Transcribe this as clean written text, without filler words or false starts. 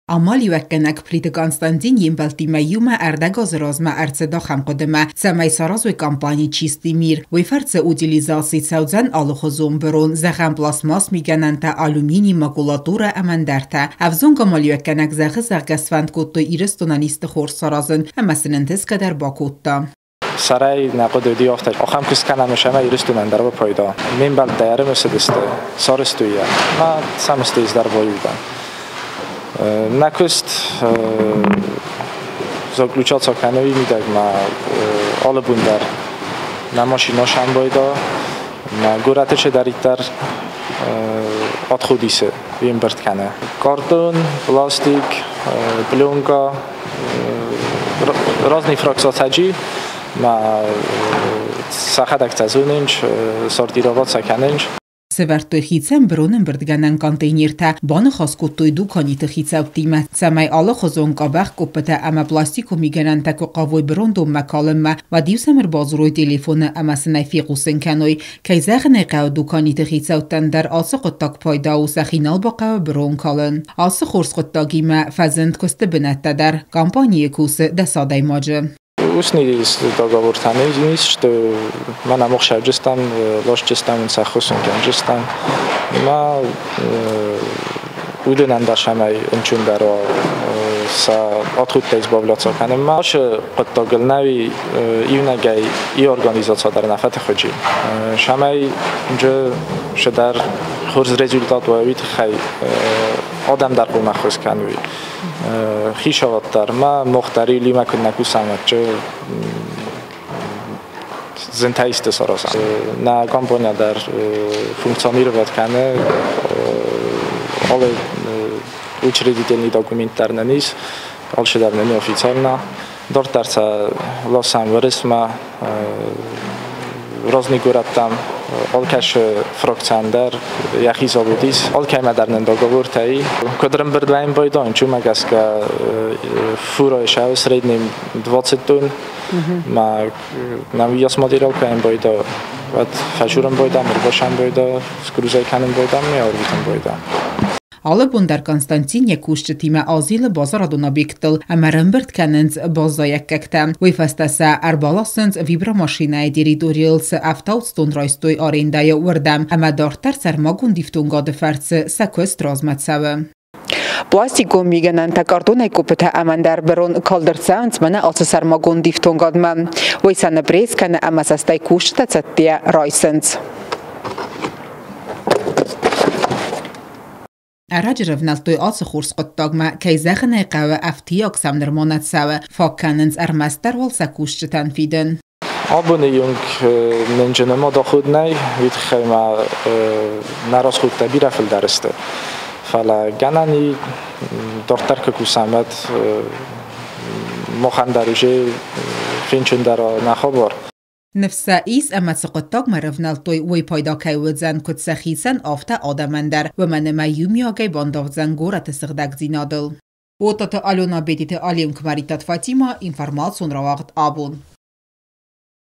Амалиуӕггӕнӕг Плиты Константин йе мбӕлттимӕ иумӕ ӕрдӕг азы размӕ ӕрцыд ахӕм хъуыдымӕ, цӕмӕй саразой компани «Чистый мир». Уый фӕрцы утилизаци цӕудзӕн алыхуызон бырон, зӕгъӕм, пластмасс мигӕнӕнтӕ, алюминий, макулатурӕ ӕмӕ ӕндӕртӕ. Ӕвзонг амалиуӕггӕнӕг зӕгъы, зӕгъгӕ, сфӕнд кодтой Ирыстонӕн исты хорз саразын, ӕмӕ сын ӕнтысгӕ дӕр бакодта. Сӕрӕй нӕ хъуыды уыди афтӕ, ахӕм куыст кӕнӕм ӕмӕ Ирыстонӕн дӕр пайда. Ме мбӕлттӕ ӕрымысыдысты, сарӕзтой йӕ, ӕмӕ сӕм стӕй дӕр баиу дӕн. Нӕ куыст заключаться кӕны уый мидӕг ма алы бон дӕр нӕ машинӕ сӕмбайда, нӕ горӕты чидӕриддӕр отход исы, уый ӕмбырд кӕны. Картон, пластик, пленка, разный фракцияцӕджи ма сӕхӕдӕг цӕ зонынц, сортировать сӕ кӕнынц. Сӕвӕрдтой хицӕн быронӕмбырдгӕнӕн контейнертӕ, баныхас кодтой дуканиты хицӕуттимӕ, цӕмӕй алыхуызон къабӕх-къоппытӕ ӕмӕ пластикон мигӕнӕнтӕ куы хъавой бырондонмӕ калынмӕ, уӕд-иу сӕм ӕрбадзурой телефоны ӕмӕ сын ӕй фехъусын кӕной. Кӕй зӕгъын ӕй хъӕуы, дуканиты хицӕуттӕн дӕр ацы хъуыддаг пайда у, сӕхи нал бахъӕуы бырон калын. Ацы хорз хъуыддагимӕ фӕзынд куысты бынӕттӕ дӕр. Компанийы кусы 10 адӕймаджы. Устный договор там есть, что мӕ мохсӕджыстӕм, лосджыстӕм, сӕххуысынгӕнджыстӕм. Ма уыдонӕн дӕр сӕмӕй ӕнчундӕр сӕ отхудтӕ избавляться кӕнынмӕ. Ашы хъуыддагыл нӕуи иунӕгӕй и организаци дӕр нӕ фӕтыхуыджи. Сӕмӕй джы шыдӕр хорз результат уа, уый тыххӕй адӕм дӕр хъуамӕ ӕххуыс кӕной. Хицауад дӕр ма мох дӕр илимӕ куыд нӕ кусӕм, зынтӕ исты саразӕм. Нӕ компания дӕр функционировать кӕны, алы учредительный документ дӕр нын ис, алчидӕр нын официально. Дарддӕр сӕ ласӕм Уырысмӕ, разный горӕттӕм, алкӕцы фракциӕн дӕр йӕхи завод ис, алкӕмӕ дӕр нын договортӕ и. Куыд ӕрӕмбырд вӕййӕм байдайын, уымӕ гӕсгӕ фурӕ сӕ среднем 20 тонн, ма нӕм уыйас материал кӕм байда, уӕд фӕсурын байдам, ӕрбасӕн байда, сгрузӕй кӕнын байдам, ме арвитын байда. Алы бон дӕр Константин йӕ кусджытимӕ азилы базарадон объекттыл ӕмӕ ӕрӕмбырд кӕнынц баззайӕггӕгтӕ. Уый фӕстӕ сӕ ӕрбаласынц вибромашинӕйы территорийыл цы ӕфтауцдон райстой арендӕйы, уырдӕм ӕмӕ дарддӕр сӕрмагонд ифтонгады фӕрцы сӕ куыст размӕ цӕуы. Пластикон мигӕнӕнтӕ, картонӕй къоппытӕ ӕмӕ ӕндӕр бырон калд ӕрцӕуынц мӕнӕ ацы сӕрмагонд ифтонгадмӕ. Уый сӕ ныппресс кӕны ӕмӕ сӕ стӕй кусджытӕ цӕттӕйӕ райсынц. Ӕрӕджы рӕвнӕлдтой ацы хорз хъуыддагмӕ, кӕй зӕгъын ӕй хъӕуы, ӕфтиаг сӕм нырма нӕ цӕуы, фаг кӕнынц ӕрмӕстдӕр уал сӕ кусджытӕн фидын. Абоны онг нын нымад нӕй, уый тыххӕй ма нӕ расходтӕ бирӕ фылдӕр сты. Фӕлӕ гӕнӕн и, дарддӕр куы кусӕм, уӕд махӕн дӕр уже фенчындӕр нӕ хабар. Ныфс сӕ ис, ӕмӕ цы хъуыддагмӕ рӕвнӕлдтой, уый пайда кӕй уыдзӕн куыд сӕхицӕн, афтӕ адӕмӕн дӕр, уымӕн ӕмӕ иумиагӕй бандавдзӕн горӕты сыгъдӕгдзинадыл. Отаты Алена, Бетиты Алим, Кмаритат Фатима, информацион рауагъд «Абон».